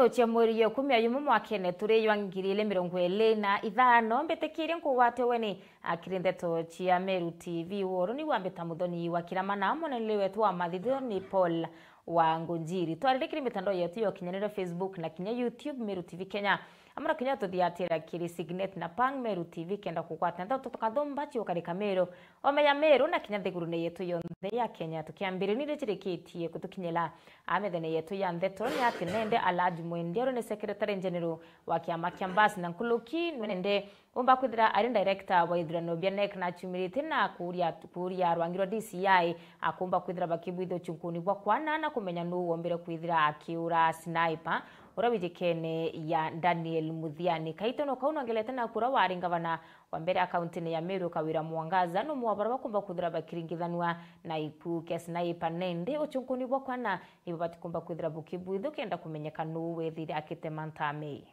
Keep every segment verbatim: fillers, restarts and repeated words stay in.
cia mweri ya ikumi na jumwe mwakene turi jwa ngiri ili mirongo ili na ithano, mbitikirie nkugwate ugeni akiri ndeto cia Meru T V. Woro ni wambita Muthoni wa Kiramana, mwanene wetu wa mathithio ni Paul wa Ngunjiri. Twarire kiri mitandao yetu ya ukinyanira, Facebook na kinya YouTube, Meru T V Kenya. Amwe na kinya tuthiatira kiri Signet na Pang Meru T V kenda kugwata ndeto tukathumba ciukarika Meru, ome ya Meru na kinya nthigurune yetu yonthe ya Kenya. Tukiambiriria ni ricirikitie kutukinyira a methene yetu ya ndeto ni ati nende Alhaji Mwendia uri ni Secretary General wa kiama kia Mbasi na Nkuluki, nende umba kwithira ari director wa ithurano bia NEC na aciumiritie na kuria, kuria rwangi rwa D C I akumba kwithira bakibwithia uchunkuni bwa kwana na kumenya nuu wombire kwithira akiura sniper uria wijikene ya Daniel Muthiani. Kaito no kau nongelete na kura wari ngavana wa mbere a kauntine ya Meru Kawira Mwangaza no mwabara bakumba kwithira bakiringithanua na iku kia sniper nende uchunkuni bwa kwana ibo batikumba kwithira bukibwithio kenda kumenyeka nuu wethire akitema ntamei.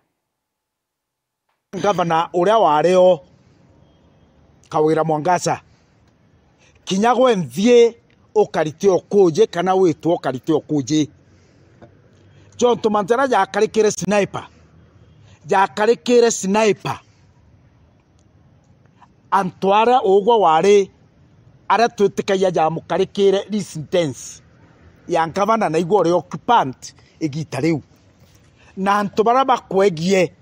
Ngavana uria wari o Kawira Mwangaza, kinya gwe nthie ukarite o kuji kana witwe ukarite o kuji. Jontu mantu jaria jakarikire sniper, jakarikire sniper. Antu aria ugwe wari, aria twitikagia jamukarikire residence ya ngavana na igwe uri occupant igita riu. Na antu baria bakwegie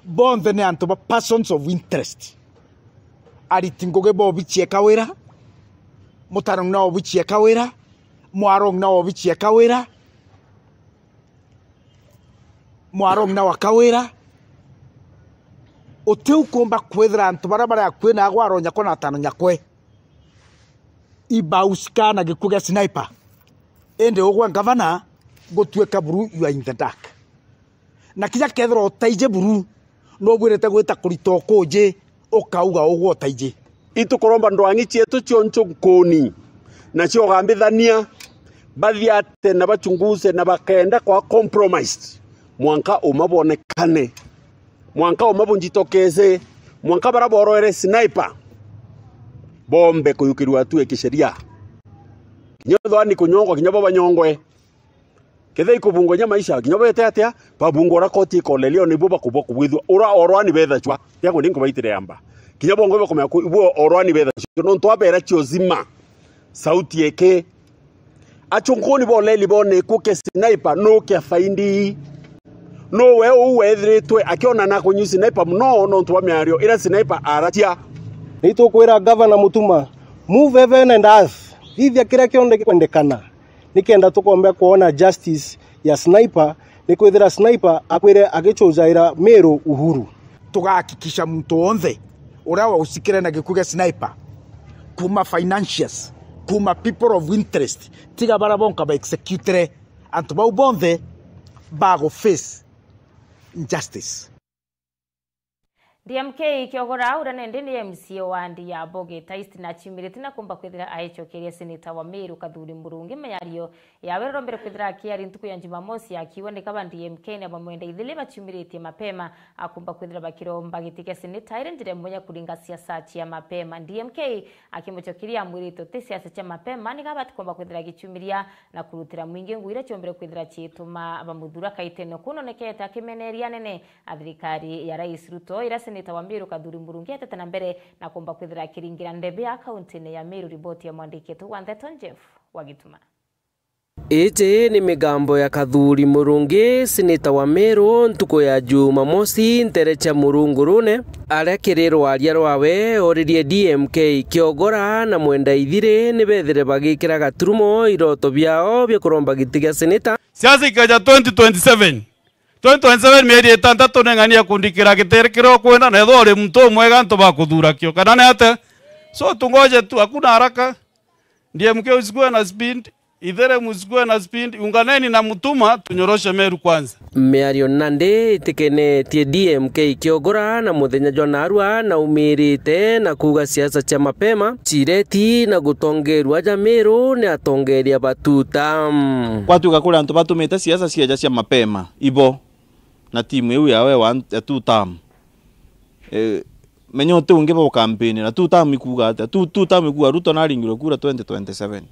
bonthe ni antu ba persons of interest. Ariti ngugi ba obici ya Kawira, mutarong'ina wa obici ya Kawira, mwarong'ina wa obici ya Kawira, mwarong'ina wa Kawira. Utiu kumba kwithira antu baria bari akui na agwe aronya kwa na atano nyakwe ibausika na gikuu gia sniper. Indi ugwe ngavana gutuika buru, you are in the dark. Na kinya kethira utaiji buru, nubwirite gwita kurita ukuji, ukauga ugwe utaiji. Itukuromba ndwang'i cietu cionchu nkuni na ciogambithania, bathiate na bachunguze na bakenda kwa compromised, mwanka uma bwonekane, mwanka uma bunjitokeze, mwanka bara boroere sniper bombe kuyukirua hatua ya kisheria. Kinya ethwa ni kunyongwa, kinya bo banyongwe. Kethira ikubungwa inya maisha, kinya bete atia, babungwa uria koti ikoleria, o nibo bakubwa kubwithua. Ura orwani betha chwa, tiago ni nkubaitire yamba. Kinya bongo bakomea ku, ibo orwani betha chwa, nontu abera cio zima. Sauti eke. Achunkuni boleli bone ku ke sniper, no kia faindi. No we uu wethiritwe akiona na kunyu sniper muno, nontu wa miario ira sniper aratia. Nitukwira Gavana Mutuma, move heaven and earth, thithia kiria kionthe gikwendekana. Nikenda tukombe kwona justice ya sniper, nikwithira sniper akwire agichujaira Meru uhuru. Tugahakikisha muntu wonthe uria wausikire na gikuu gia sniper, kuma financiers, kuma people of interest, tiga bara bonka ba executire, antu bau bonthe bago face justice. D M K Kiogora, uria nende ni M C A wa ward ya Bogeta East, na aciumirite na kumba kwithira aicokeria seneta wa Meru Kathuri Murungi miario yawe irombere kwithira akiari ntuku ya Jumamosi, akiwa ni kaba D M K na bamwenda ithili baciumiritie mapema, akumba kwithira bakiromba giti kia seneta iri njira imwe ya kuringa siasa cia mapema. D M K akimucokeria amwirite uti siasa cia mapema, ni kaba atikumba kwithira agicumiria na kurutira mwingi ngugi iria ciombire kwithira ciituma bamuthura kaitene. Kunonekete akimeneria anene a thirikari ya Rais Ruto, iria seneta wa Meru Kathuri Murungi etete na mbere na kumba kwithira akiringira ndebe ya kauntine ya Meru. Riboti ya mwandiki wetu wa ndeto Jeff Wagituma. Iji ni migambo ya Kathuri Murungi, seneta wa Meru, ntuku ya Jumamosi ntere cia murungurune, aria kiri rwaria rwawe oririe D M K Kiogora na Mwenda Ithiri nibethire bagikira gaturumo iroto biao bia kuromba giti gia seneta. Siasa ikeja twenty twenty-seven, twenty twenty-seven, mieri itantatu ni ng'ania kundikira giti kiria ukwenda, na ethwa uri muntu umwega, antu bakuthura kio, kana ni atia? So tungoje tu, hakuna haraka. D M K usikuwe na speed, Ithere musikuwe na speed, unganeni na Mutuma, tunyoroshe Meru kwanza. Miario nandi itikenetie D M K Kiogora na muthenya jwa narua na umirite na kuuga siasa cia mapema cireti na gutongerua ja Meru ni atongeria ba two term. Gwatuika kuri antu batumite siasa cieja cia mapema, ibo na timu iu yawe wa, ya two term. Eh, menya uti ungi ba ukampeni na two term ikuuga atia? Two, two term ikuuga Ruto naringirwe kura twenty twenty-seven.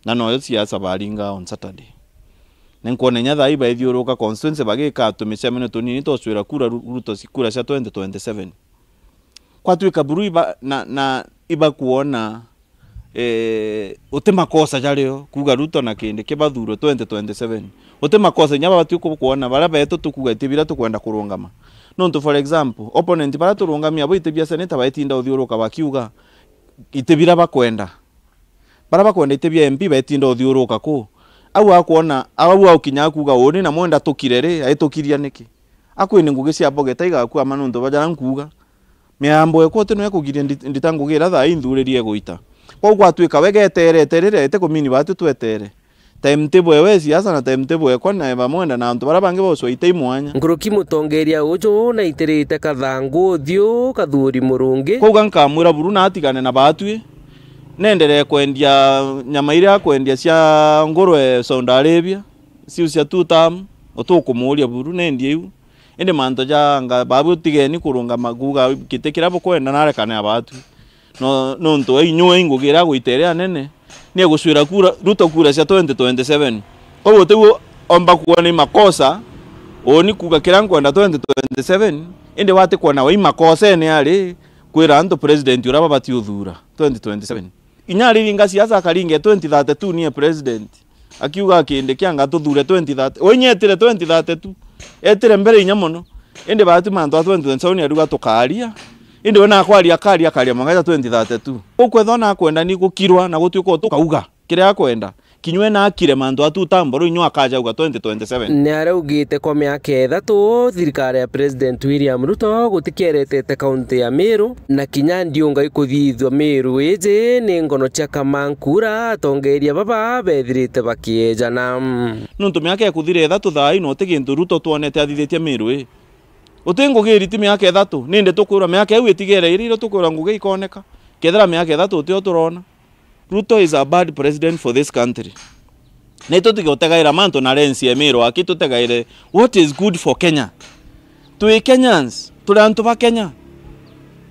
Na noyo siasa baringa on Saturday. Na nkwona inya thaa ii baithiuruka constituency bagika tumicemanio tunini twacwira kura Ru-, Ruto ci-, kura cia twenty twenty-seven. Kwatwika buru iba-, na, na ibakwona, eh, uti makosa jario kuuga Ruto na Kindiki bathurwe twenty twenty-seven. Uti makosa inya babatwi ku-, kwona baria betu tukuuga iti bira tukwenda kurungama. Nontu, for example, opponent baria turungamia bo iti bia senator baitinda uthiuruka bakiuga iti bira bakwenda. Baria bakwenda iti bia M P betinda uthiuruka ku. Au akwona, au aukinya akuuga, "Uuni na mwenda tukire ri, aitukiria niki?" Akwini ngugi cia bogeta igakwama nontu bwa jaria nkuuga. Miambo ekwa uti nwe kugiria ndi-, ndita ngugi iria thaa ii nthuririe igwita. Kwou gwatwika we geterete riria iti kumini batu twetere. Timetable ewe e siasa na timetable ekwa na eba mwenda na antu baria bangi bocwa itai mwanya. Nguruki mutongeria uju naitirite kathangu uthiu Kathuri Murungi. Kwauga nkamwira buru na atigane na baatwi, nenderee kwendia nyama iria akwendia cia ngurwe Saudi Arabia, ciu cia two term, utukumuuria buru, nendie iu. Indi mantu ja anga babu tigeni kurungama kuuga giti kiria bukwenda narekane na baatwi. No, nontu inywe ingugi iria agwita iria nene, ni egucwira kura, Ruto kura cia twenty twenty-seven. Kwou utiu omba kuona i makosa, uuni kuuga kiria nkwenda twenty twenty-seven, indi wati kwona we i makosene ari kwira antu president uria babati uthuura twenty twenty-seven. Inya ariringa siasa akaringe twenty thirty-two nie president. Akiuga Kindiki anga tuthure twenty thirty. We inya etire twenty thirty-two. Etire mbere inya mono. Indi baati mantu a twenty twenty-seven ariuga tukaria. Indi we nakwaria akaria, akaria mwanka ja twenty thirty-two. Ukwethwa nakwenda ni gukirwa na gutwika utukauga kiria akwenda. Kinywe nakire mantu a two term buru inywe akajauga twenty twenty-seven. Ni araugite kwa miaka ithatu thirikari ya President William Ruto gutikieretete kaunti ya Meru. Na kinya ndiunga ikuthithua Meru iji ni ngono cia Kamankura, atongeria baba bethirite bakiejana. Nontu miaka ikuthira ithatu thaa ii na uti gintu Ruto twonete athithitie Meru ii. Uti ngugi iriti miaka ithatu, nindi tukwirwa miaka iu itigere iri iria tukwirwa ngugi ikoneka. Kethira miaka ithatu utio turona. Ruto is a bad president for this country. Na itutige utegaira mantu na lensi ya Meru aki, tutegaire what is good for Kenya. Twi Kenyans, turi antu ba Kenya.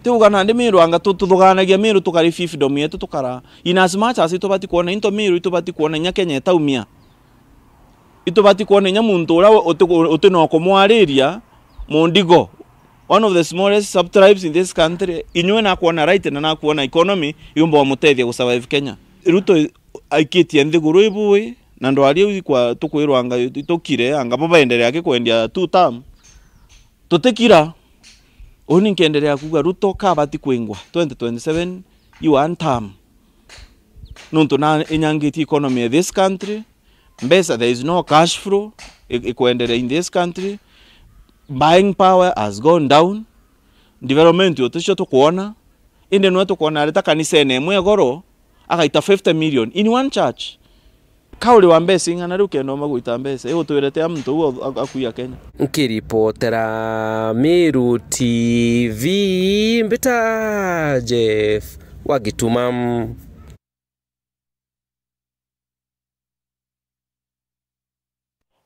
Tiuga nandi Meru anga tu-, tuthuganagia Meru tukari fiefdom yetu tukara. In as much as itubati kuona into Meru, itubati kuona inya Kenya itaumia. Itubati kuona inya muntu uria uti-, uti na ukumwariria mundigo. One of the smallest sub-tribes in this country, inywe nakwona right na nakwona economy, yumba wamutethia gusurvive Kenya. Ruto aikitie nthiguru ibui, na ndwari iu ikwa tukwirwa anga itukire, anga bo baenderea aki kwendia two term. Tutikira. Uni nkienderea kuuga Ruto kabati kwingwa twenty twenty-seven, you one term. Nontu na inyangitie economy ya this country, mbeca, there is no cash flow i-, ikwenderea in this country. Buying power has gone down. Development uticio tukwona. Indi nwe tukwona arita kanisene imwe igoro, agaita fifty million in one church. Ka uri wa mbeca ing'ana riu kenda uma gwita mbeca, igutwire tia muntu uu a-, a-, akuia Kenya? Nkiripotera Meru T V, mbita Jeff wa Gituma.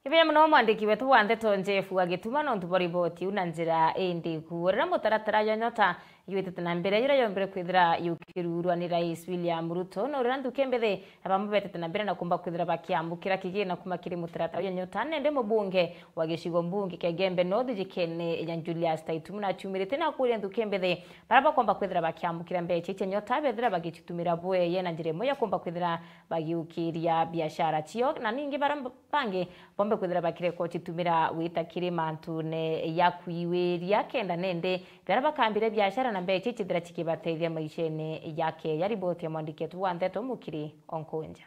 Kibeya mono mwandiki wetu wa ndeto Jeff wa Gituma nontu bwa riboti iu na njira indiku. Riria mutaratara jwa Nyota jwitite na mbere, juria jombire kwithira jukirurwa ni Rais William Ruto, no riria nthuki mbithi bamwe betete na mbere na kumba kwithira bakiamukira kigina kuma kiri mutaratara jwa Nyota, nende mubunge wa gicigo mbunge kia Igembe North jikene ya Julius Taitumu nachumirite na kuria nthuki mbithi baria bakomba kwithira bakiamukira mbeca icia Nyota bethira bagicitumira bweye na njira imwe ya kumba kwithira bagiukiria biashara cio, na ningi baria bangi bombe kwithira bakireka ucitumira gwita kiri mantune ya kwiwiria, kenda nende baria bakambire biashara na mbeca icithira cikibateithia maishene ya keya. Riboti ya mwandiki wetu wa ndeto Mukiri Onkunja.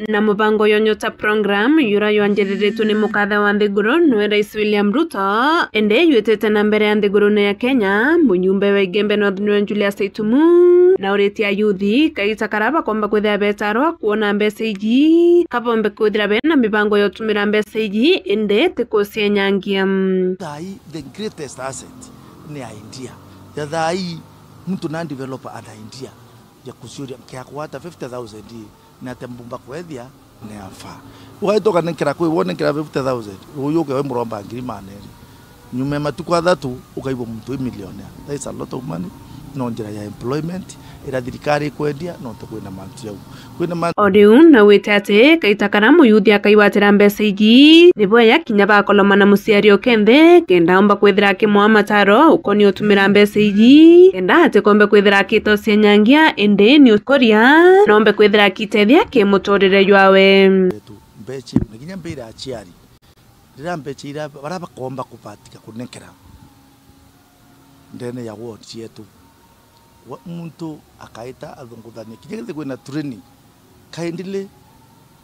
Na mubango yo Nyota Program, yura ywanjiriritwe ni mukathe wa nthiguru, niwe Rais William Ruto, ende yutite na mbere ya nthigurune ya Kenya, munyumbe wa Igembe North niwe Julius Taitumu, na uritie ayuthi kaita karia bakomba kwithira betarwa kwona mbeca iji, kabombe kwithira bena mibango ya utumira mbeca iji, indi ti kucienyangia. Thaa ii, the greatest asset ni idea. Ya thaa ii, muntu na develop an idea ya kuciuria, "Nkiakwa ata fifty thousand ii, ni atia mbumba kwethia ni afa?" Ugaitoka ni nkira kwi, wone nkira fifty thousand, uyu uke we muromba ngiri magana eri. Nyuma ya matuku athatu, ukaigua muntu wi millionaire. That is a lot of money. No njira ya employment iria thirikari ikwendia, nontu kwina mantu jau. Kwina mantu O riu naugite ati kaita karia muyuthi akaigwatira mbeca iji, ni bwega kinya bakolomana muciari o kenthe, kenda omba kwithira akimwaa mataro ukonie utumira mbeca iji, kenda atikombe kwithira akitocia nyangia, indi ni ukuria, nombe kwithira akitethia kimuturire jwawe. Mbeca iu, na kinya mbira aciari, riria mbeca iria baria bakomba kubatika kunengera ndene ya ward cietu, wa-, muntu akaita athunguthanie. Kinya kethira kwina training, kindly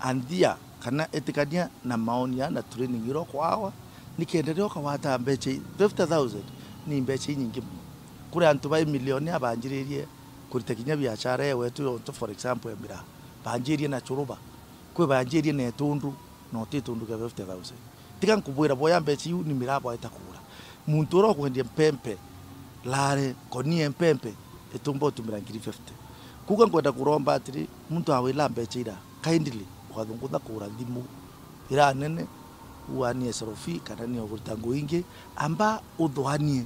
anthia kana itikania na maoni ya na training iria ukwawa, nikenda riria ukagwata mbeca i-, fifty thousand ni mbeca inyingi mono. Kuri antu bai millionaire banjiririe kurita kinya biashara ewe tu yontu, for example, ya miraa. Banjirie na churuba, kwi banjirie na itundu, na uti itundu kia fifty thousand. Tiga nkubwira, boya mbeca iu ni miraa bwaita kugura. Muntu uria ukwendia mpempe, lare, konia mpempe, itumba utumira ngiri fifty. Kuuga nkwenda kuromba atiri, muntu awila mbeca ira, kindly, ukathungutha kugura thimu ira nene, uanie S L F kana ni ugurita nguu ingi, amba uthwanie.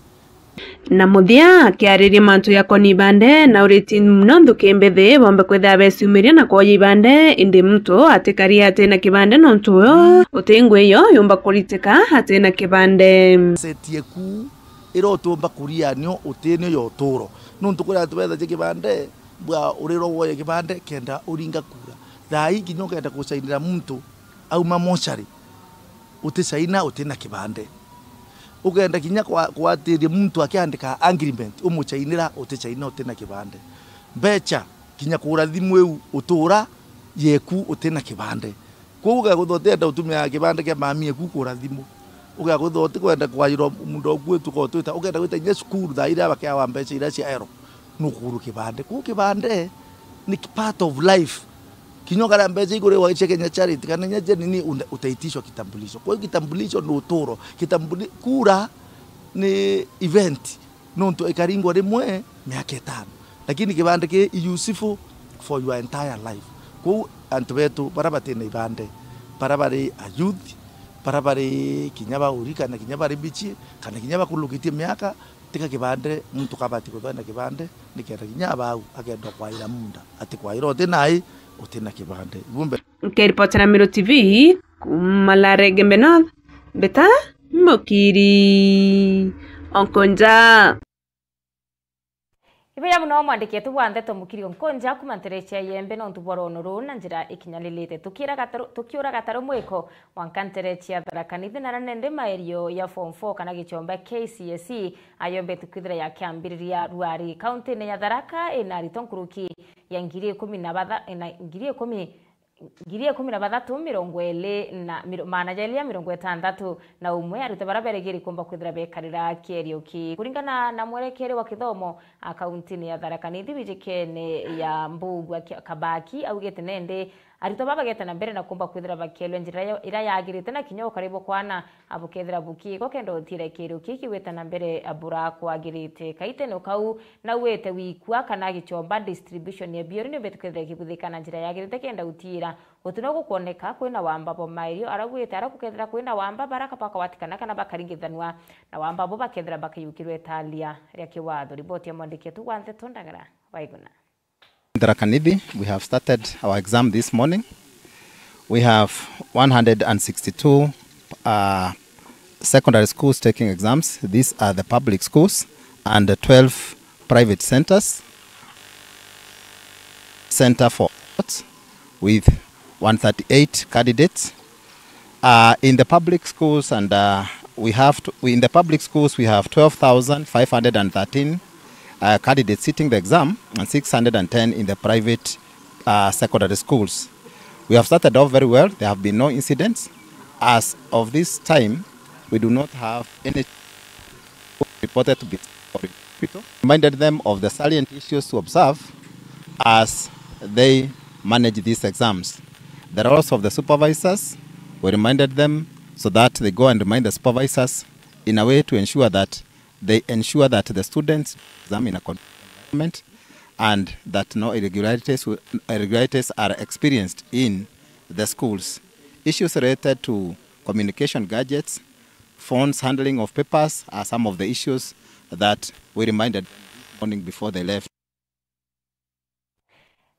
Na muthia, akiariria mantu jakoni ibande, nauritie mono nthuki mbithi bombe kwithira beciumiria na kwoya ibande, indi muntu atikari atina kibande, nontu uyo uti ngui iyo yumba kuritika atina kibande. Asset yeku iria utumba kuria nio uti nio ya uturo. Nontu kuri antu bethagia kibande, bwa uriro woye kibande kenda uringa kura. Thaa ii kinya ukenda gucainira muntu auma mochari, uticaina uti na kibande. Ukenda kinya kwa-, kwatiria muntu akiandika agreement, umucainira uticaina uti na kibande. Mbeca, kinya kugura thimu iu utura yeku uti na kibande. Kwou ugakwithwa utienda utumia kibande kia mami eku kugura thimu. Ugakwithwa utikwenda kwajirwa muntu oku witu kotwita, ukenda gwita kinya cukuru thaa iria bakeawa mbeca iria cia ero, nukuguru kibande. Kwou kibande ni part of life. Kinya ukaria mbeca ikuriwa cia Kenya Charity, kana inya cia nini, una-, utaitishwa kitambulisho. Kwa hiyo kitambulisho ni uturo. Kitambuli-, kura ni event. Nontu ikaringwa rimwe miaka itano. Lakini kibande ki useful for your entire life. Kwou antu betu bara batina ibande, bara bari a youth, bara bari kinya bauri, kana kinya bari bichie, kana kinya bakurukitie miaka, tiga kibande, muntu kabati kuthwa na kibande, nikenda kinya abau akenda kwaira munda, ati kwaira uti nai, uti na kibande. Ibu mbe- Nkiripotera Meru T V, kuma Laregembe North, mbita Mukiri Onkonja. Ibuya muno mwandiki wetu bwa ndeto Mukiri Onkonja kuma nterechi ya Yembe nontu bwa rwono ruu na njira ikinyanirite. Tukiura gataru, tukiura gataru mwiko mwanka nterechi ya Tharaka Nithi na nandi maerio ya form four kana Gichomba K C S E ayombetu kwithira yakiambiriria rwari. Kauntine ya Tharaka ina aritwa nkuruki ya ngiri ikumi na batha-, ina ngiri ikumi, ngiri ikumi na bathatu, mirongo iri na, miro-, maana jairi ya mirongo itantatu na umwe, aritwa bara beregeri kumba kwithira bekarira kierio ki. Kuringana na mwerekeri wa kithomo a kauntine ya Tharaka Nithi wijikene ya Mbugua Ki-, Kabaki, augite nende aritwa baba bageta na mbere na kumba kwithira bakielwa njira ya-, ira yagirite na kinya ukari bwa kwana abukethira bukiigwa kenda utiira kiirio kii kigwita na mbere bura kwagirite. Kaitene kau naugite wikua kana Gichomba distribution ya biori niumbite kwithira ikibuthika na njira yagirite kenda utiira guti no gukwoneka kwina wamba bwa mairio. Araugite ara gukethira kwina wamba bara bakawatikana kana bakaringithanua na wamba bo bakethira bakiyukirwe italia ria kiwatho. Riboti ya mwandiki wetu wa ndeto Ndagara Waiguna. Tharaka Nithi, we have started our exam this morning. We have one hundred and sixty-two, uh, secondary schools taking exams. These are the public schools and the twelve private centers. Center for Arts with one thirty-eight candidates. Uh, in the public schools and, uh, we have to, we, in the public schools we have twelve thousand five hundred and thirteen, uh, candidates sitting the exam and six hundred and ten in the private, uh, secondary schools. We have started off very well. There have been no incidents. As of this time, we do not have any reported to be hospital. Reminded them of the salient issues to observe as they manage these exams. The roles of the supervisors, we reminded them so that they go and remind the supervisors in a way to ensure that they ensure that the students exam in a controlled environment and that no irregularities, irregularities are experienced in the schools. Issues related to communication gadgets, phones, handling of papers are some of the issues that we reminded morning before they left.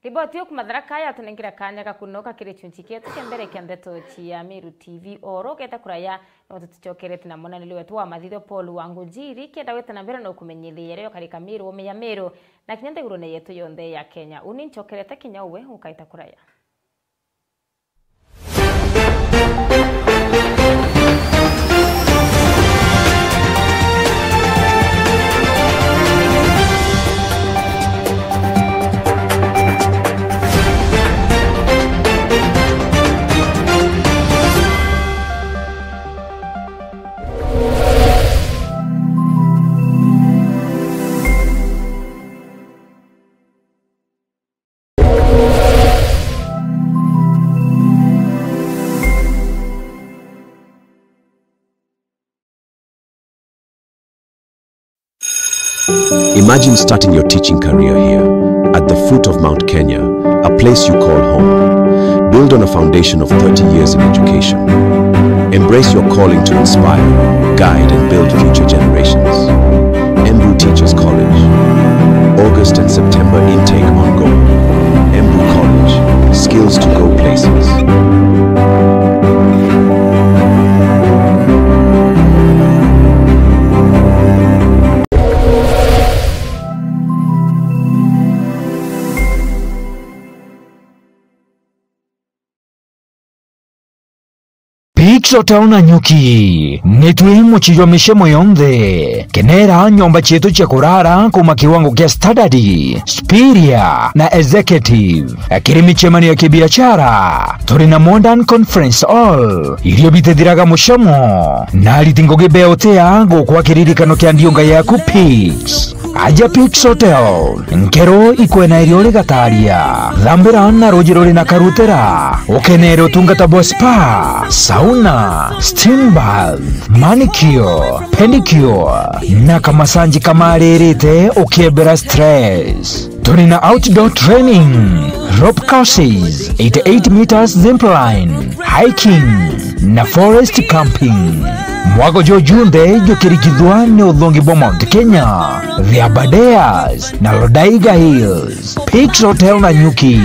Riboti yo kuma Tharaka yatunengera kanya ga kunoka kiri chunchi kietu kia mbere kia ndeto cia Meru T V. Oro ugeta kuraya, no tutucokerete na mwananiri wetu wa mathitho Paul Wangujiri, kenda wita na mbere no kumenyeria rio karika Meru, ome ya Meru, na kinya nthigurune yetu yonthe ya Kenya. Uni nchokerete kinya uwe ukaita kuraya. Imagine starting your teaching career here, at the foot of Mount Kenya, a place you call home. Build on a foundation of thirty years in education. Embrace your calling to inspire, guide, and build future generations. Embu Teachers College. August and September intake ongoing. Embu College. Skills to go places. Peaks Hotel Nanyuki. Nitwi mucii jwa micemo yonthe. Kenera nyomba cietu cia kurara kuma kiwango kia standard, superior na executive. Kiri micemanio ya kibiashara, turi na Modern Conference Hall, irio bitithiraga mucemo, na ariti ngugi bea utia gukwa kiririkano kia ndiunga yaku Peaks. Aja Peaks Hotel, nkero ikwena irio rigataria. Thambira na ruji ruri na karutera. Ukenere utungata bwa spa, sauna, steam bath, manicure, pedicure, na kamasanji kamaririte ukiebera stress. Turi na outdoor training, rope courses, eighty-eight meters zip line, hiking, na forest camping. Mwago jo junthe jukirikithwa ni uthongi bwa Mount Kenya, the Aberdares, na Lodaiga Hills. Peaks Hotel Nanyuki.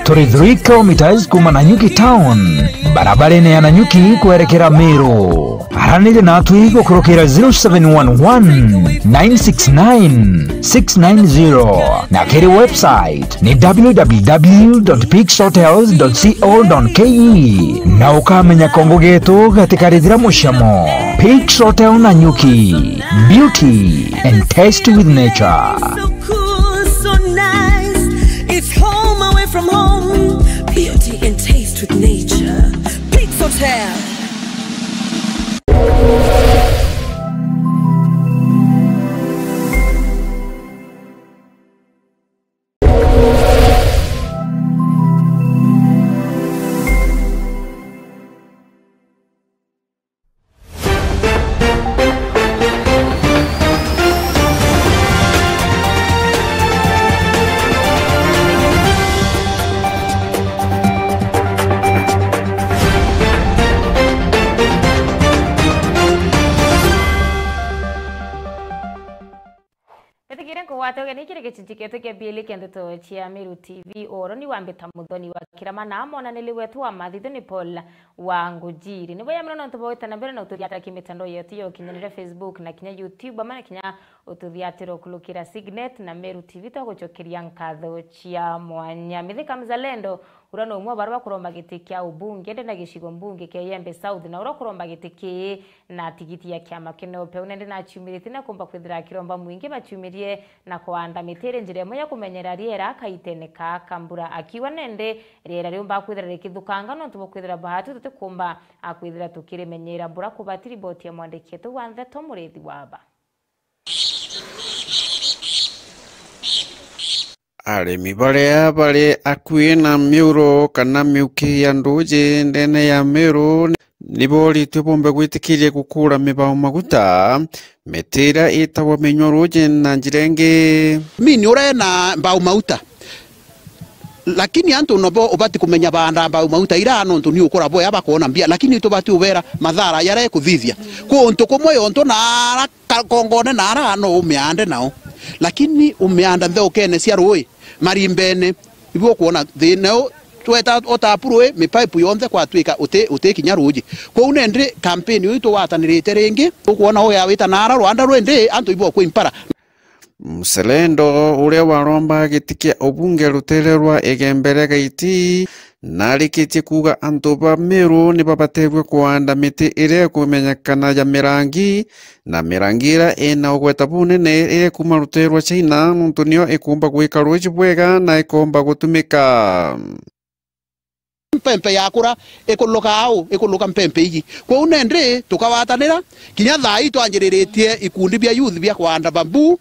Turi three kilometres kuma Nanyuki town, barabarene ya Nanyuki kwerekera Meru. Aranire natwi gukurukira zero seven one one, nine six nine, six nine zero, na kiri website ni w w w dot peaks hotels dot co dot k e, na ukamenya kongo getu gatikarithira mucamo. Peaks Hotel Nanyuki, beauty and taste with nature. So cool, so nice. It's home away from home. Beauty and taste with nature. Peaks Hotel. Betigire nkugwate ugeni kiri gicunci kietu kia biili kia ndeto cia Meru T V. Oro ni wambita Muthoni wa Kirama na monaniri wetu wa mathitho ni Paul wa Ngujiri. Nibo ya mono nontu bwa gwita na mbere na ututhiatira ki mitandao yetu ya ukinyanire, Facebook na kinya YouTube, amwe na kinya ututhiatira ukurukira Signet na Meru T V. Twagucokeria nkatho cia mwanya. Mithika Mzalendo, uria ni umwe wa baria bakuromba giti kia ubunge ndene ya gicigo mbunge kia Igembe South, na uria ukuromba giti kii na tigiti ya kiama kia NOPEU, nende naciumiritie na kumba kwithira akiromba mwingi baciumirie na kuanda miti iri njira imwe ya kumenyera riera kaitene ka ka mbura, akiuga nende riera riumba kwithira rikithukanga nontu bwa kwithira baatu tutikumba a kwithira tukirimenyera mbura kubati. Riboti ya mwandiki wetu wa ntheto Murithi Waba. Arimi baria bari akui na miuro kana miuki ya nduuji ndene ya Meru ni boritue bombe gwitikiria gukura mibao maguta, miti iria itagwa minywa ruuji na njira ingi. Mini urena mbao mauta. Lakini antu nabo ubati kumenya baanda mbau mauta iraa nontu ni ukura bwea bakoona mbia, lakini tubati ubera mathara jaria ikuthithia kuntu kumwe yontu na ara ka-, kongone na ara no umiande nao. Lakini umianda ntheukene cia ruui, marimbene, ibu ukwona thina u tweta o tapu ruui, mipaipu yonthe kwatwika uti, uti kinya ruuji. Kwou nandi kampeni uu itugwatanirite ringi, ukwona uya wita naara rwanda rwindi antu ibu okwa impara. Mselendo, uria waromba giti kia ubunge rutere rwa Igembe ria Gaiti, narikitie kuuga antu ba Meru ni babaterwe kuanda miti iria ikumenyekana ya mirangi, na mirangi iria ina ugweta bunene iria ikuma rutere rwa China, nontu niyo ikumba gwika ruuji bwega na ikomba gutumika. Mpempe yakura, ikuluka au, ikuluka mpempe iji. Kwou nandi tukawatanira, kinya thaa ii twanjiriritie ikundi bia youth bia kwanda bamboo,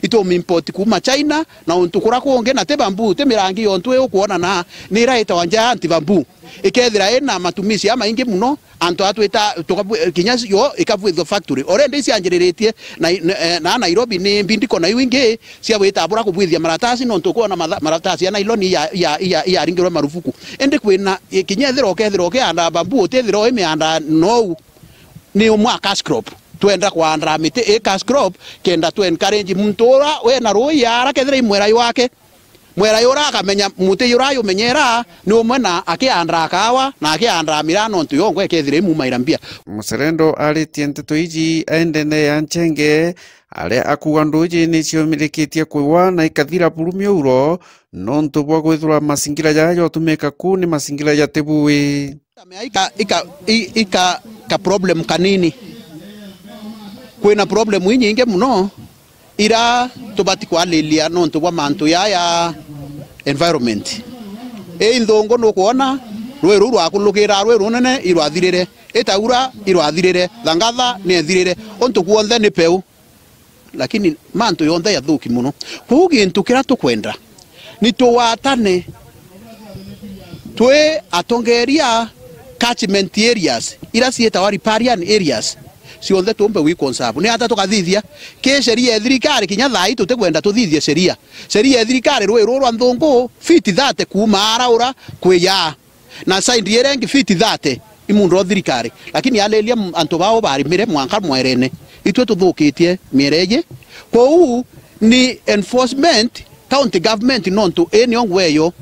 itumimport kuuma China, na untu kura kungi, na ti bamboo, ti mirangi yontu ii ukwona na, ni ira itawa Giant Bamboo. Ikethira ina matumizi jamaingi mono, antu atwita, tukabu-, kinya yo ikabwithua factory. Already icianjiriritie na, na, eh, na Nairobi ni mbindiko na iu ingi, cia gwita bura kubwithia maratasi, nontu ukwona matha-, maratasi ya nylon iya, iya, iya, iyaringirwe marufuku. Indi kwina, i-, kinya ethira ukethira ukianda bamboo, utithira ui mianda nou, ni umwe a cash crop. Twenda kwanda miti i cash crop, kenda tu encourage muntu ura wina ruui yaara kethira i mwera jwake. Mwera jura akamenya, muti jura ajumenyera, ni umwe na akiandaa kaawa, na akiandaa miraa, nontu yongwa ikethira imumaira mbia. Muserendo aritie nteto iji aendene ya Nchenge, aria akuuga nduuji ni ciumirikitie kwiwa na ikathira buru miuro, nontu bwa kwithirwa masingira jaria jotumika ku ni masingira jatibui. Ika, ika, i-, ika ka problem kanini. Kwina problem inyingi mono ira tubati kwariria nontu bwa mantu ya, ya environment. I nthungu nukwona rui ruu rwakulukira rui runene irwathirire, itaura irwathirire, thangatha niethirire, untu kwonthe ni peu. Lakini mantu yonthe yathuki mono. Kwou gintu kiria tukwenda ni tuwatane twi atongeria catchment areas ira ciitawa riparian areas, cionthe tumbe gwi conserve. Ni ata tukathithia? Ki sheria ya thirikari, kinya thaa ii tutikwenda tuthithie sheria. Sheria ya thirikari, rui ruu rwa nthungu, feet thirty kuuma araura kwi yaa. Na side iria ingi feet thirty i muunda o thirikari, lakini aliria m-, antu bao barimire mwanka mwerene. Itwe tuthukitie miere iji. Kwou ni enforcement, county government, nontu ii nio ngweyo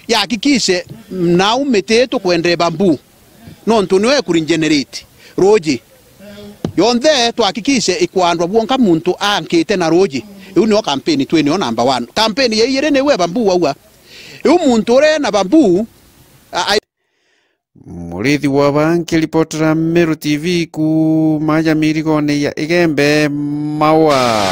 yahakikishe nau miti ii tukwenda bamboo, nontu nio ikuregenerate ruuji. Yonthe tuhakikishe ikwandwa bwonka muntu ankite na ruuji. Iu nio kampeni twi nio number one. Kampeni ya iiri niu e bamboo wauga. Iu muntu uria ena bamboo, a-, a- Murithi wa ba nkiripotera Meru T V kuuma ja mirigone ya Igembe, Maua.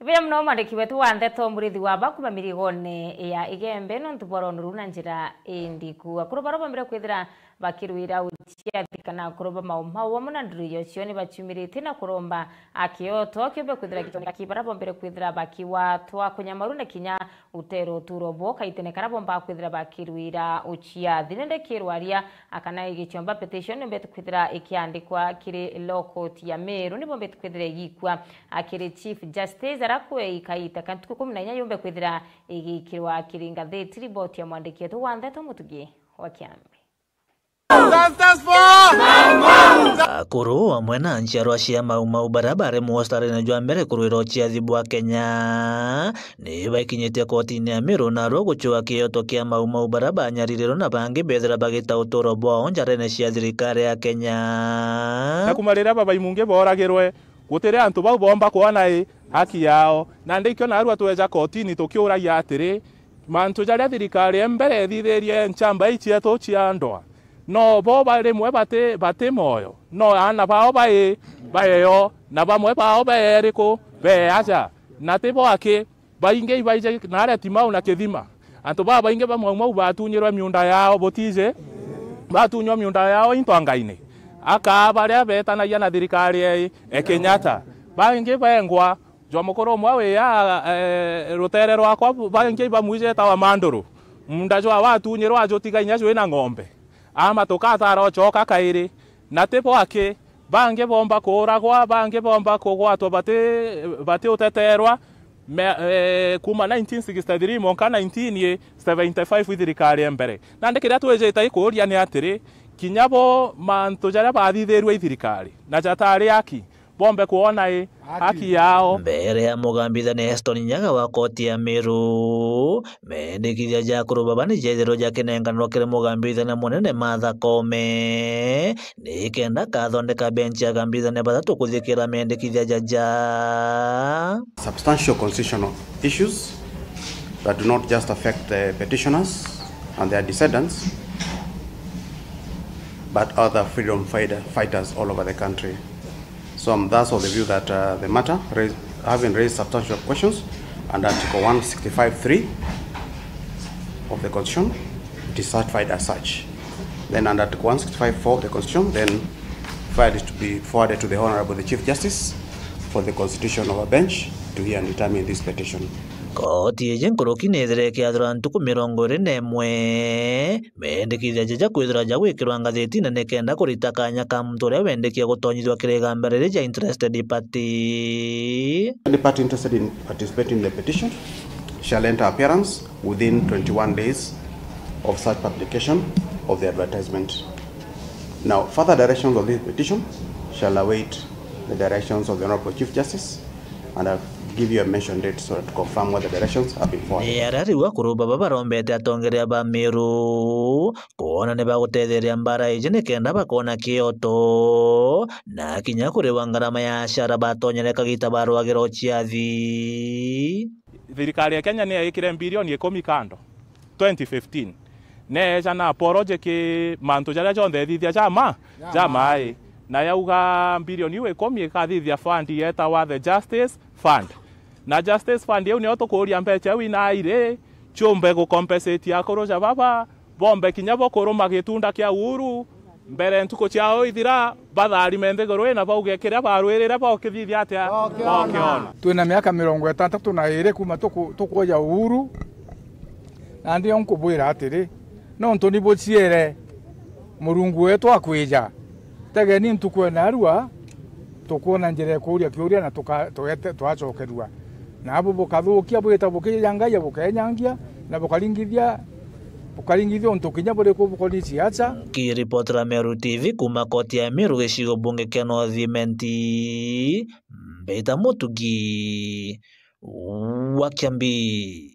Ibuya mono mwandiki wetu wa ndeto Murithi wa ba kuuma mirigone ya Igembe, nontu bwa rwono ruu na njira indiku. Akuru baria bombire kwithira bakirwira uciathi kana akuru ba Mau Mau amwe na nduru yocio ni baciumiritie na kuromba akioto kiumbe kwithira gitoneka ki baria bombire kwithira bakiwatwa kunyamaru na kinya utero uturo bwo kaitene karia bombaga kwithira bakirwira uciathi. Nende kirwaria akana igichomba petition yombete kwithira ikiandikwa kiri Law Court ya Meru, ni bombete kwithira igikwa akiri Chief Justice aria kwe ikaita ka ntuku kumi na inya yumbe kwithira igikirwa kiri ngatheti. Riboti ya mwandiki wetu wa ndeto Mutugi wa Kiambi. Akuru amwe na nchiarwa cia Mau Mau baria bari mustarine jwa mbere kurwira uciathi bwa Kenya ni baikinyite kotini ya Meru narua gucua kioto kia Mau Mau baria banyaririrwe na bangi bethira bagita uturo bwao njarene cia thirikari ya Kenya. Na kuma riria babaimungi booragirwe, gutiri antu bau boomba kwona i haki yao. Nandi ikio narua tweja kotini tukiuragia atiri, mantu jaria thirikari ya mbere ithithirie nchamba ii cietu cia ndwa, no bo ba rimwe bati, bati moyo, no aana bao bai baeo, na bamwe bao beeriku? Be aja. Na ti bo aki, baingi ibaije naria Timau na Kithima. Antu babaingi ba Mau Mau batunyirwe miunda yao, butiji? Batunywa miunda yao into angaine. Akaa baria betanagia na thirikari e, e Kenyatta. Bangi bengwa, jwa mukuru umwe wi ya, eh, rutere rwakwa, bangi bamwije etawa Manduru. Munda jwa watunyirwa ajutiga inya jwina ng'ombe. Ama tukatara ucoka kairi. Na ti bo aki, bangi bomba kuuragwa, bangi bomba kugwatwa bati, bati uteterwa. Me, eh, kuma nineteen sixty-three monka nineteen seventy-five i thirikari e mbere. Nandi kiria twijite ikuuria ni atiri, kinya bo mantu jaria bathithirue i thirikari, na jatari aki, bombe kwona i haki yao. Mbere ya mugambithania Heston Nyaga wa koti ya Meru, mendikithia ja akuru baba ni jethirwe jakinenganirwa kiri mugambithania munene Martha Koome, nikenda akathondeka bench ya agambithania bathatu kuthikira mendikithia jaja. Substantial constitutional issues that do not just affect the petitioners and their descendants, but other freedom fighter, fighters all over the country. So I'm thus of the view that, uh, the matter, raised, having raised substantial questions under Article one sixty-five three of the Constitution, it is certified as such. Then under Article one sixty-five four of the Constitution, then file is to be forwarded to the Honorable the Chief Justice for the constitution of a bench to hear and determine this petition. Koti iji nkuruki nithire ikiathura ntuku mirongo iri na imwe mendikithia jaja kwithirwa jagwikirwa ngathitine nikenda kurita kanya ka muntu uria wendikia gutonyithua kiri igamba riri ja interested party. Any party interested in participating in the petition shall enter appearance within twenty-one days of such publication of the advertisement. Now, further directions of this petition shall await the directions of the Honorable Chief Justice, and I'll give you a mention date so that to confirm what the directions have been forwarded. Ni aria riu akuru baba barombete atongeria ba Meru kwona ni bagutetheria mbara iji nikenda bakona kioto na kinya kuriwa ngarama ya acara batonyere kagita barwagira uciathi. Thirikari ya Kenya ni yaikire mbirioni ikumi kando twenty fifteen. Neeja na apology ki mantu jaria jonthe ethithia jama, jama, jamai. Na yauga mbirioni iu ikumi ikathithia fund yetawa the Justice Fund. Na Justice Fund iu nio tukuuria mbecha iu inairi, ciumbe gucompensate akuru ja baba, bombe kinya bo kuruma gitunda kia Uhuru, mbere ntuku ciao ithira, batharime nthiguru ii na bauge kiria barwirire bokithithia atia? Bokiona. Bokiona. Twina miaka mirongo itantatu na iri kuuma tuku-, tukwoja Uhuru, na ndio nkubwira atiri, nontu ni buciere Murungu wetu akwija, tegeni ntuku ya narua, tukwona njira ya kuuria kiuria na tuka-, twete-, twacokerua. Nabu bukathukia bwita bukija Ngai ya bukenyangia, na bukaringithia, bukaringithia untu kinya buriku bukoni ciaca. Nkiripotera Meru T V kuuma koti ya Meru gicigo bunge kia North Imenti, mbita Mutugi wa Kiambi.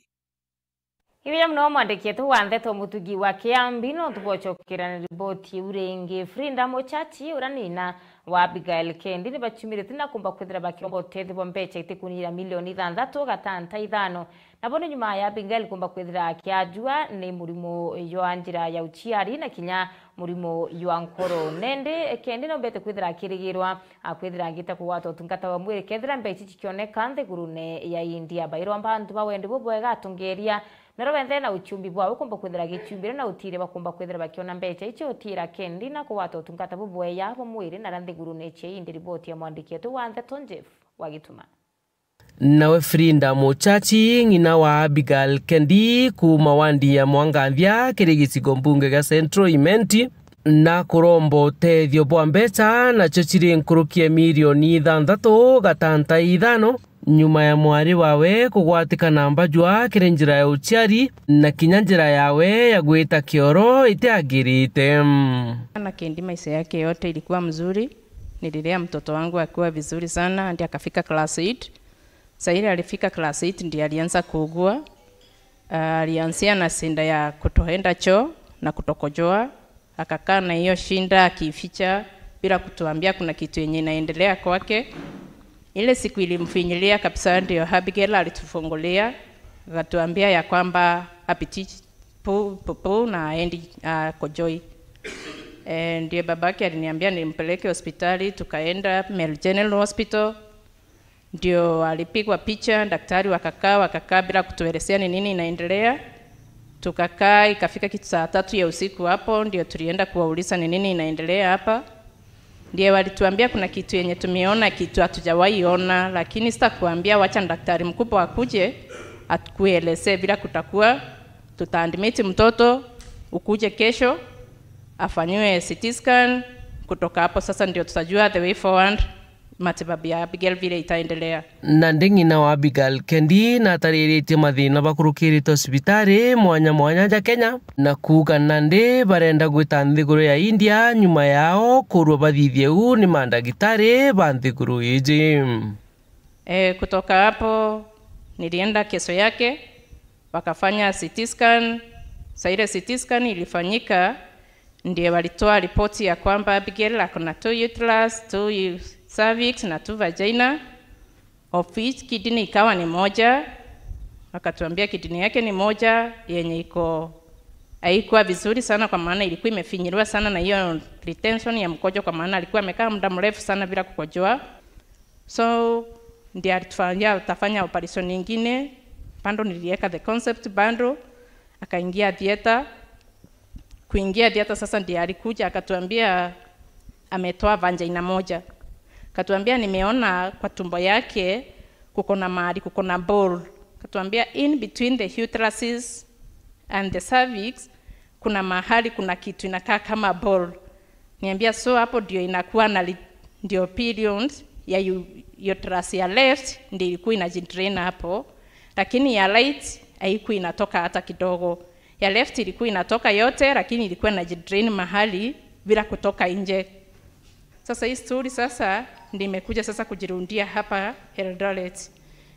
Ibuya muno mwandiki wetu wa ndeto Mutugi wa Kiambi, no tubocokera na riboti iu ringi. Frida Muchachi, uria ni ina wa Abigail Kendi, ni baciumirite na kumba kwithira bakiomba utethio bwa mbecha itikunyira milioni ithanthatu gatanta ithano. Nabo ni nyuma ya Abigail kumba kwithira akiajua ni murimo jwa njira ya uciari na kinya murimo jwa nkoro. Nendi Kendi nombete kwithira akirigirwa, a, kwithira angita kugwata utungata bwa mwiri kethira mbecha ici cikioneka nthigurune ya India. Bairomba antu ba wendi bubwega atongeria, noro benthe na uchumbi bwao kumba kwithira giciumbire na utire bakumba kwithira bakiona mbecha ici utira Kendi na kugwata utungata bubweya bwa mwiri nara nthigurune cia India. Riboti ya mwandiki wetu wa ndeto Jeff Wagituma. Nawe Frida Muchachi, ng'ina wa Abigail Kendi, kuuma wandi ya Mwanganthia kiri gicigo mbunge gia Central Imenti, na kuromba utethio bwa mbecha, nacio ciri nkuruki ya milioni ithanthatu gatanta ithano, nyuma ya mwari wawe kugwatikana mbajua kiri njira ya uciari, na kinya njira yawe ya gwita kioro itiagirite. Na Kendi, maisha yake yote ilikuwa mzuri. Nililea mtoto wangu akiwa vizuri sana, hadi akafika class eight. Saa ile alifika class eight ndiye alianza kuugua. Ah, alianzia na shida ya kutoenda choo na kutokojoa. Akakaa na hiyo shida akificha bila kutuambia kuna kitu yenye inaendelea kwake. Ile siku ilimfinyilia kabisa, ndio Abigail alitufungulia, akatuambia ya kwamba hapiti pu-, pu-, pu na aendi, ah, kojoi. Eh, ndio babake aliniambia nimpeleke hospitali, tukaenda Meru General Hospital. Ndio alipigwa picha, daktari wakakaa, wakakaa bila kutuelezea ni nini inaendelea. Tukakaa, ikafika kitu saa tatu ya usiku hapo, ndio tulienda kuwauliza ni nini inaendelea hapa. Ndio walituambia kuna kitu yenye tumeona, kitu hatujawahi ona, lakini sitakuambia, wacha daktari mkubwa akuje, atukuelezee vile kutakuwa. Tutaadmit mtoto, ukuje kesho, afanyiwe C T scan. Kutoka hapo sasa ndio tutajua the way forward. matibabu ya Abigail vile itaendelea. Nandi ng'ina wa Abigail Kendi natariritie mathina bakurukirite cibitari mwanya mwanya ja Kenya, na kuuga nandi barenda gwita nthiguru ya India nyuma yao kurwa bathithie uu ni mandagitari ba nthiguru iji. Eh, kutoka hapo nilienda kesho yake, wakafanya C T scan. Sa ile C T scan ilifanyika, ndio walitoa ripoti ya kwamba Abigail ako na two uterus, two cervix na two vagina, of which kidney ikawa ni moja. Akatuambia kidney yake ni moja yenye iko, haikuwa vizuri sana, kwa maana ilikuwa imefinyiliwa sana na hiyo retention ya mkojo, kwa maana alikuwa amekaa muda mrefu sana bila kukojoa. So ndio alitufanyia, atafanya operation nyingine, bado niliweka the concept bado, akaingia theater. Kuingia theater sasa ndio alikuja akatuambia ametoa vagina moja. Akatuambia, "Nimeona kwa tumbo yake kuko na mahali kuko na ball." Akatuambia, "In between the uteruses and the cervix, kuna mahali kuna kitu inakaa kama ball." Niambia, "So hapo ndio inakuwa na li-, ndio period ya u-, uterus ya left ndio ilikuwa inajidrain hapo, lakini ya right haikuwa inatoka hata kidogo. Ya left ilikuwa inatoka yote, lakini ilikuwa inajidrain mahali bila kutoka nje." Sasa hii story sasa ndio imekuja sasa kujirudia hapa Eldoret.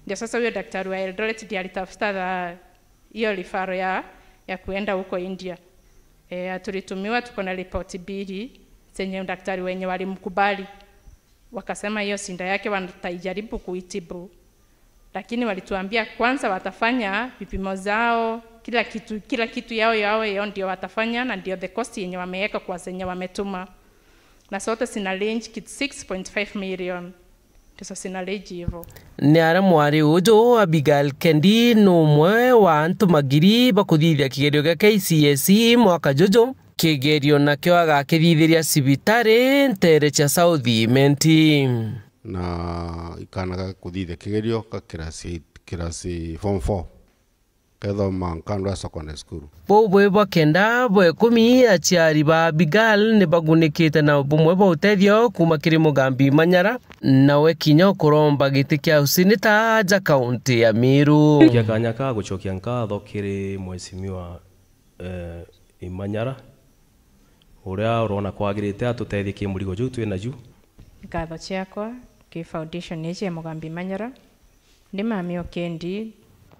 Ndio sasa huyo daktari wa Eldoret ndiye alitafuta the, hiyo referral ya, ya kuenda huko India. E, tulitumiwa, tuko na ripoti mbili zenye daktari wenye walimkubali. Wakasema hiyo sinda yake wataijaribu kuitibu. Lakini walituambia kwanza watafanya vipimo zao, kila kitu, kila kitu yao, yao, yao ndio watafanya, na ndio the cost yenye wameweka kwa zenye wametuma. Na zote zina range kit six point five million. Ndizo zina range hivyo. Ni aria mwari uju Abigail Kendi ni umwe wa antu magiri bakuthithia kigerio gia K C S E mwaka juju. Kigerio nakio agakithithiria cibitari ntere cia South Imenti. Na ikana ga kuthithia kigerio ga kirasi, kirasi form four, kethoma Nkandwa Secondary School. Buu bwi bwa kenda bwa ikumi, aciari ba Abigail ni bagunikite na bumwe bwa utethio kuuma kiri Mugambi Manyara, nawe kinya ukuromba giti kia usinita ja kaunti ya Meru. Kia kanya ka gucokia nkatho kiri Mheshimiwa, eh, Imanyara, uria urona kwagirite atutethie ki murigo juu twi naju. Nkatho ciakwa ki foundation iji ya Mugambi Manyara, ndi mami o Kendi.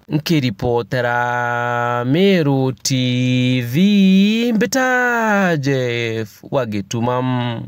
Nkiripotera Meru T V, mbita Jeff wa Gituma.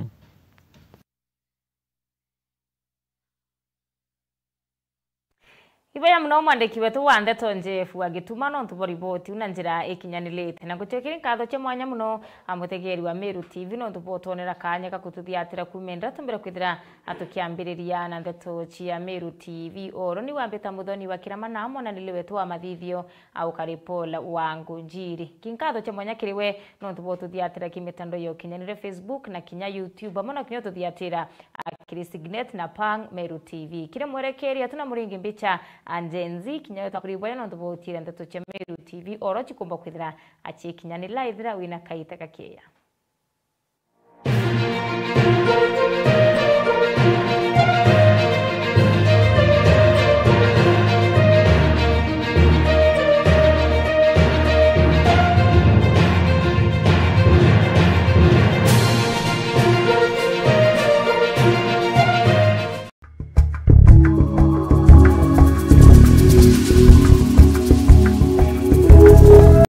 Iboya muno mwandiki wetu wa ndeto Jeff wa Gituma nontu bwa riboti iu na njira ikinyanirite. Na gucio kiri nkatho cia mwanya muno a mutegeri wa Meru T V nontu bwa utonera kanya ka kututhiatira kuuma ndira tumbire kwithira tukiambiriria na ndeto cia Meru T V. Oro ni wambita Muthoni wa Kirama na mwananili wetu wa mathithio a ukari Paul wa Ngunjiri. Kinkatho cia mwanya kiri we nontu bwa ututhiatira ki mitandao ya ukinyanire, Facebook na kinya YouTube, amwe na kinya ututhiatira a kiri Signet na Pang Meru T V. Kiri mwerekeri atu na muringi mbicha a Gen Z, kinya we twakuriboya nontu bwa utira ndeto cia Meru T V oro cikumba kwithira acikinyanira ithira wina kaita gakeya.